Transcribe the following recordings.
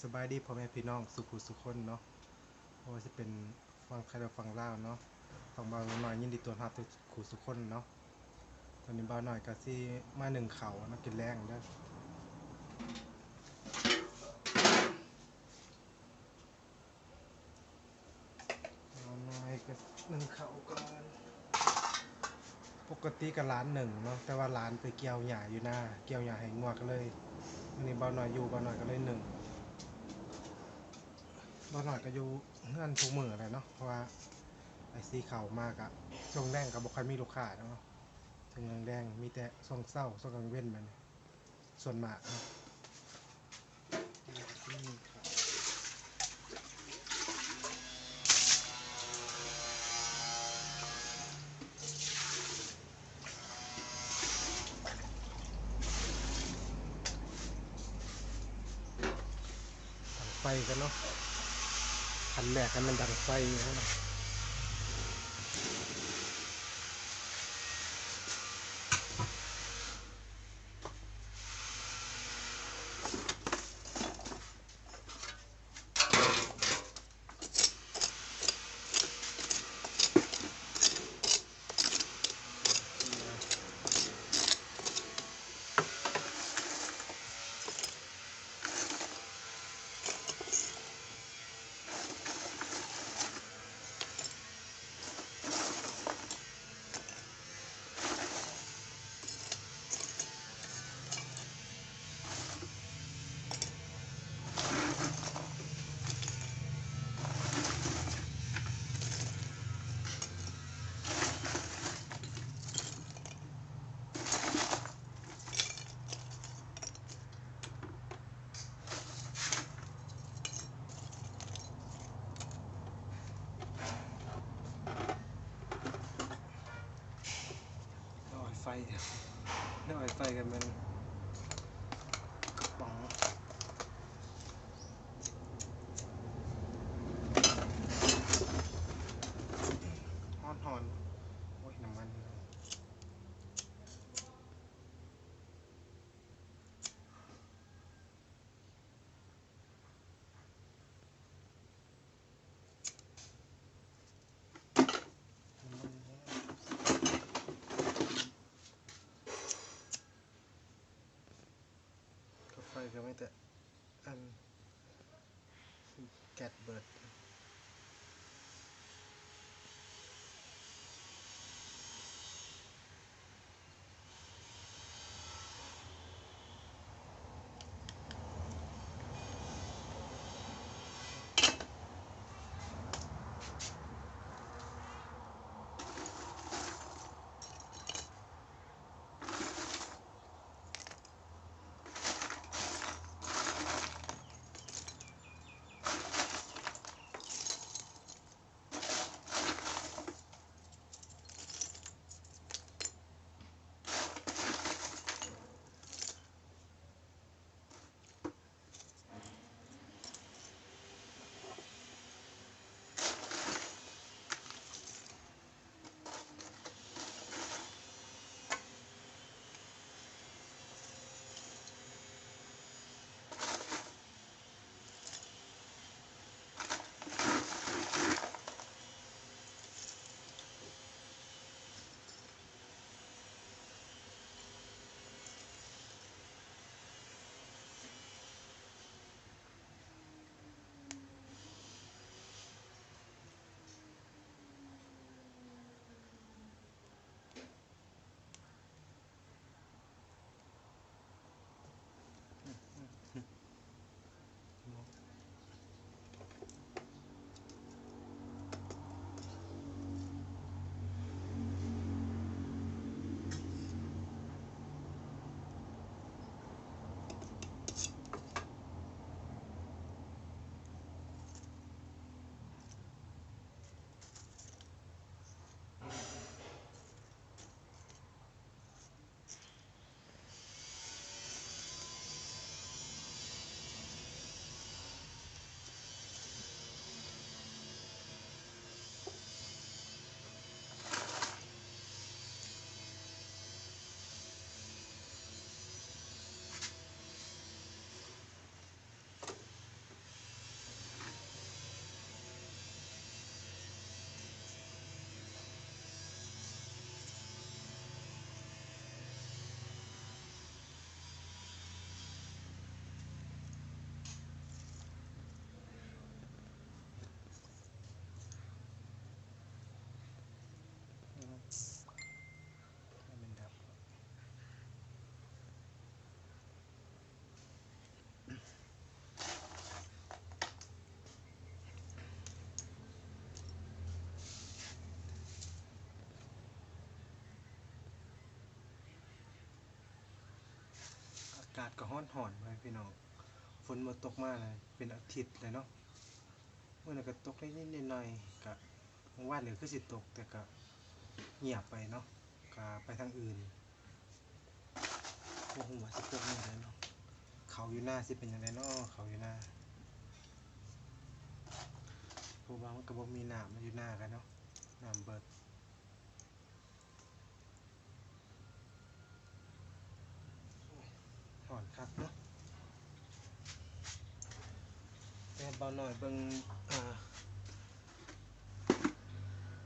ສະບາຍດີພໍ່ແມ່ພີ່ນ້ອງສູ່ຜູ້ສູ່ຄົນເນາະ, ບໍ່ວ່າຊິເປັນຝັ່ງໄທ ຫຼື ຝັ່ງລາວເນາະ, ທາງບ່າວນ້ອຍຍິນດີຕ້ອນຮັບທຸກຜູ້ທຸກຄົນເນາະ. ຕອນນີ້ບ່າວນ້ອຍກໍຊິມາໜຶ້ງເຂົ້າເນາະ ກິນແລງເດີ. ໜ້ອຍກໍໜຶ້ງເຂົ້າກ່ອນ. ປົກກະຕິກໍຫຼານໜຶ້ງເນາະ, ແຕ່ວ່າຫຼານໄປກ່ຽວຫຍ້າຢູ່ນາ, ກ່ຽວຫຍ້າໃຫ້ງົວ ກໍເລີຍ ມື້ນີ້ບ່າວນ້ອຍຢູ່, ບ່າວນ້ອຍກໍເລີຍໜຶ້ງ. ບ່າວນ້ອຍກໍຢູ່ເຮືອນທຸກມື້ແຫຼະເນາະ, ເພາະວ່າໄອ້ຊີເຂົ້າມາກະ ຊ່ວງແລງກໍບໍ່ຄ່ອຍມີລູກຄ້າດອກເນາະ, ຊ່ວງແລງໆ ມີແຕ່ຊ່ວງເຊົ້າ ຊ່ວງກາງເວັນແມ່ນ ສ່ວນມາກເນາະ. ດັງໄຟກັນເນາະ, ຂັ້ນແລກໃຫ້ມັນດັງໄຟເນາະ. ນ້ອຍໄຟ ນ້ອຍໄຟກັນແມ່ນກະປ໋ອງ ຮ້ອນໆ ໂອ້ຍ ນ້ຳມັນ. ເຂົ້າໄຟກໍມີແຕ່ອັນ ແກັດເບີດ. ກໍຮ້ອນໆ ພໍ່ແມ່ພີ່ນ້ອງ, ຝົນບໍ່ຕົກມາເປັນອາທິດແລ້ວເນາະ. ມື້ນັ້ນກໍຕົກນິດໆ ໜ້ອຍໆ ກະ ມື້ວານນີ້ຄືຊິຕົກ ແຕ່ກະງຽບໄປເນາະ, ກະໄປທາງອື່ນ. ບໍ່ຮູ້ວ່າຊິຕົກມື້ໃດເນາະ. ເຂົ້າຢູ່ນາຊິເປັນຈັ່ງໃດເນາະ, ເຂົ້າຢູ່ນາ, ເພາະວ່າມັນກໍບໍ່ມີນ້ຳ ຢູ່ນາກໍເນາະ, ນ້ຳເບິດ. ຮ້ອນຄັກເນາະ. ແຕ່ບ່າວນ້ອຍເບິ່ງ ອ່າ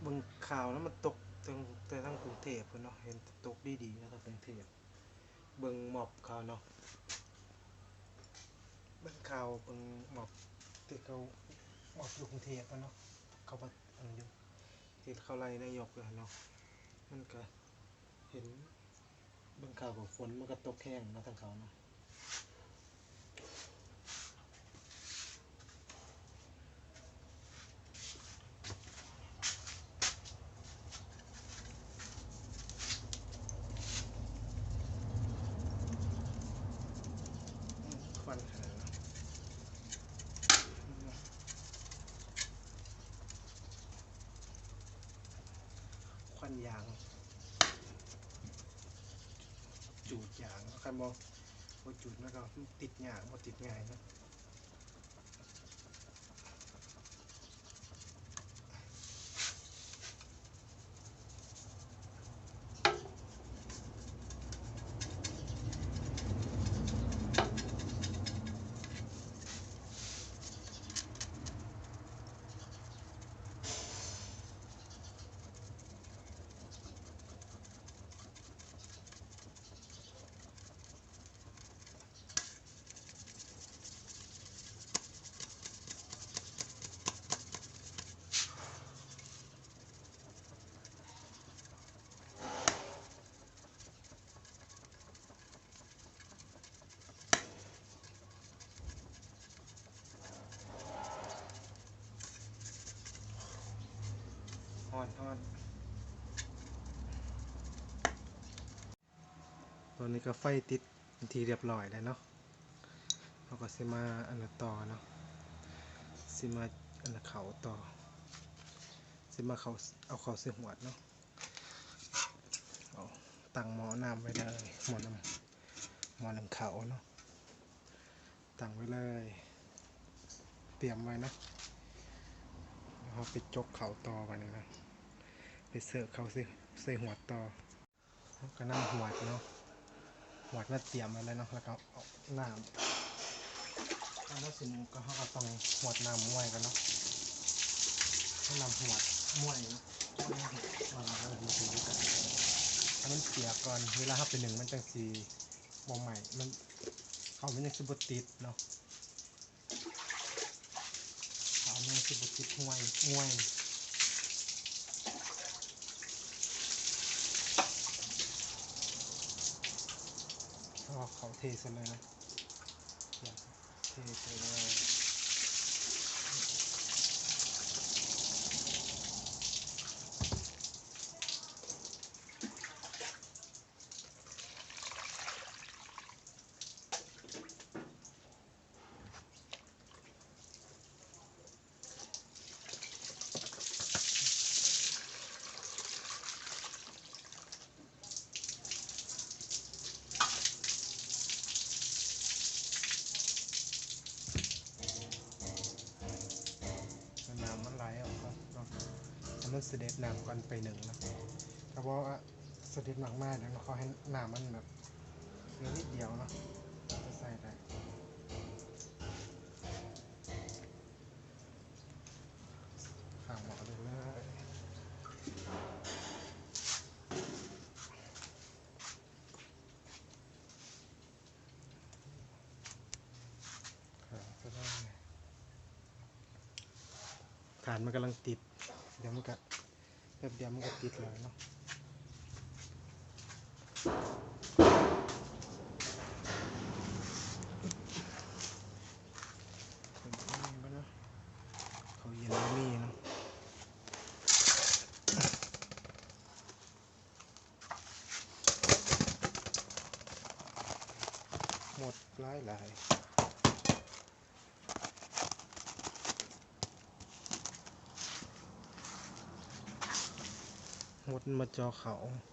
ເບິ່ງຂ່າວນະ ມັນຕົກຕັ້ງແຕ່ທາງກຸງເທບພຸ້ນເນາະ, ເຫັນຕົກດີໆ ນະ ທາງກຸງເທບ. ເບິ່ງມັອບຂ່າວເນາະ, ເບິ່ງຂ່າວ ເບິ່ງມັອບ ທີ່ເຂົາ ມັອບຢູ່ກຸງເທບຫັ້ນເນາະ, ເຂົາວ່າອັນຢູ່ ທີ່ເຂົາໄລ່ນາຍົກຫັ້ນເນາະ, ມັນກະເຫັນ ເບິ່ງຂ່າວກໍຝົນມັນກໍຕົກແຮງເນາະ ທາງເຂົາເນາະ. ຄວັນຂະໜາດເນາະ, ຄວັນຢາງ ຈູດຢາງເນາະ, ຄັນບໍ່ ບໍ່ຈູດມັນກໍຕິດຍາກ ບໍ່ຕິດງ່າຍເນາະ. ຮ້ອນໆ. ຕອນນີ້ກໍໄຟຕິດເປັນທີ່ລຽບຮ້ອຍແລ້ວເນາະ, ເຮົາກໍຊິມາອັນນັ້ນຕໍ່ເນາະ, ຊິມາອັນນັ້ນເຂົ້າຕໍ່, ຊິມາເຂົ້າ ເອົາເຂົ້າໃສ່ຫວດເນາະ. ເອົາ ຕັ້ງໝໍ້ນ້ຳໄວ້ເດີ, ໝໍ້ນ້ຳ ໝໍ້ໜຶ້ງເຂົ້າເນາະ, ຕັ້ງໄວ້ເລີຍ ຕຽມໄວ້ເນາະ. ເຮົາໄປຈົກເຂົ້າຕໍ່ບາດນີ້ນະ, ໄປເສີບເຂົ້າໃສ່ ໃສ່ຫວດຕໍ່. ເຮົາກໍນຳຫວດເນາະ, ຫວດມາຕຽມໄວ້ແລ້ວເນາະ, ແລ້ວກໍເອົານ້ຳ ອັນນັ້ນຊິໜຶ້ງກໍ ເຮົາກໍຕ້ອງຫວດນ້ຳມວຍກ່ອນເນາະ, ເອົານ້ຳຫວດມວຍເນາະ, ໃຫ້ມັນປຽກກ່ອນ, ເວລາເຮົາໄປໜຶ້ງມັນຈັ່ງຊິບໍ່ໄໝ້, ມັນ ເຂົ້າມັນຍັງຊິບໍ່ຕິດເນາະ. ເຂົ້າມັນຊິບໍ່ຕິດຫວຍ ງວຍ. ເອົາເຂົ້າເທໃສ່ເລີຍນະ, ເທໃສ່ເລີຍ. ໃຫ້ນ້ຳມັນໄຫຼອອກກ່ອນເນາະ, ໃຫ້ມັນສະເດັດນ້ຳກ່ອນໄປໜຶ້ງເນາະ, ຖ້າບໍ່ ສະເດັດມາກໆ ແລ້ວເຮົາໃຫ້ນ້ຳມັນແບບເຫຼືອນິດດຽວເນາະ ກໍໃສ່ໄດ້. ຂ້າງໝໍ້ໄປເລີຍ ຂ້າງໄປເລີຍ. ຖ່ານມັນກຳລັງຕິດ ດຽວມັນກະ ແປັບດຽວມັນກະຕິດແລ້ວເນາະ. ເຂົ້າເຢັນບໍ່ມີເນາະ. ໝົດ ຫົດມາເຈາະເຂົ້າ.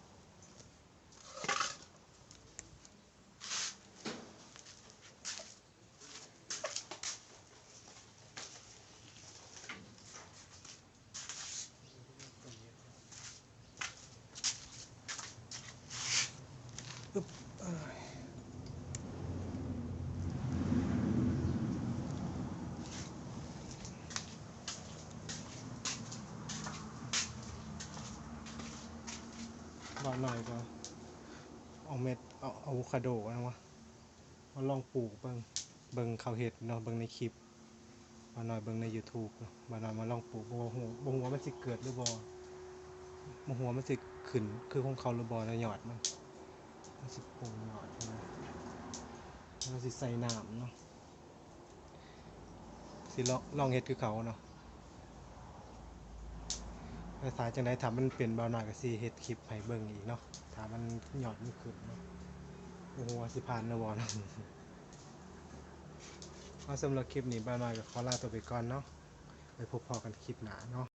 ບ່າວນ້ອຍກໍເອົາເມັດ ເອົາອາໂວຄາໂດນະວະ ມາລອງປູກເບິ່ງ ເບິ່ງເຂົາເຮັດເນາະ ເບິ່ງໃນຄລິບ ບ່າວນ້ອຍເບິ່ງໃນຢູທູບເນາະ ບ່າວນ້ອຍມາລອງປູກ ບໍ່ຮູ້ ບໍ່ຮູ້ວ່າມັນຊິເກີດຫຼືບໍ່ ບໍ່ຮູ້ວ່າມັນຊິຂຶ້ນຄືຂອງເຂົາຫຼືບໍ່ນະ ຍອດມັນ ມັນຊິປົ່ງຍອດ ມັນຊິໃສ່ນ້ຳເນາະ. ຊິລອງ ລອງເຮັດຄືເຂົາເນາະ ແລ້ວຖ້າຈັ່ງໃດ ຖ້າມັນເປັນ ບ່າວນ້ອຍກໍຊິເຮັດຄລິບໃຫ້ເບິ່ງອີກເນາະ ຖ້າມັນ ຍອດມັນຂຶ້ນເນາະ ບໍ່ຮູ້ວ່າຊິຜ່ານຫຼືບໍ່ເນາະ. ເອົາ ສຳລັບຄລິບນີ້ ບ່າວນ້ອຍກໍຂໍລາຕົວໄປກ່ອນເນາະ ໄວ້ພົບພໍ້ກັນຄລິບໜ້າເນາະ.